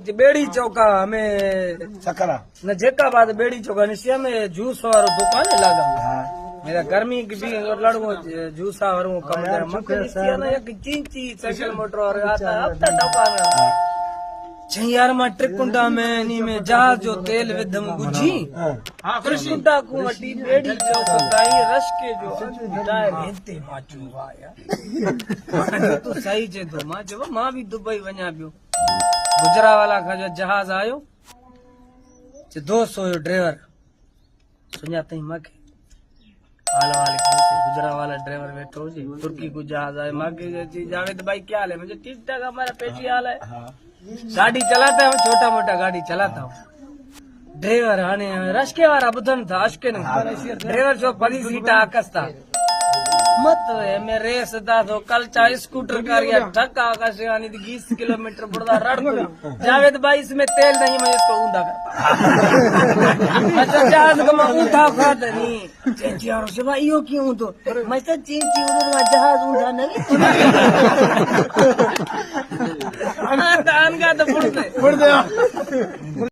جی، بیڑی چوکا ہمیں چکرا۔ نہ، جیکا بعد بیڑی چوکا نشیا میں جوس وارو دکان ہے لگا۔ ہاں۔ میرا گرمی کی بھی لڑو جوسا ورو کم دے۔ ہاں، مکہ نشیا نا یک چین چی سائیکل موٹر اور آتا ہے، اب تک ٹوکا نا۔ ہاں۔ چھ یار ما ٹرک کنڈا میں نی میں جہاز جو تیل ودم گجی۔ ہاں۔ ٹرک کنڈا کو مٹی بیڑی چوکا تائی رش کے جو ٹائر ہنتے ما چوبایا۔ تو صحیح جے دو ما جو ما بھی دبئی ونیا بیو۔ گجرا والا کا جو جہاز آیو، چہ دو سو ڈرائیور سنیا تئی مکے۔ حال حال کیسے گجرا والا ڈرائیور بیٹھو جی، ترکی کو جہاز آئے مکے جی، جاوید بھائی کیا حال ہے؟ مجھے ٹھیک ٹھاک، ہمارا پیٹی حال ہے۔ گاڑی چلاتا ہوں، چھوٹا موٹا گاڑی چلاتا ہوں۔ ڈرائیور آنے رشکے والا بدن تھا، اشکے نہیں۔ ڈرائیور شو پری سیٹا آکستا۔ مت اے میں ریس دا تو کل چا اسکوٹر کاریا ٹھک آکا سے آنی دی بیس کلومیٹر بڑدا رڑ کو۔ جاوید بھائی، اس میں تیل نہیں، میں اس کو اوندا کرتا۔ اچھا، جہاز کو میں اوندا کھاتا نہیں۔ چینچی اور سے بھائی، یو کیوں تو؟ میں سے چینچی ادھر جہاز اوندا نہیں۔ آن کا تو پڑتے۔ پڑتے۔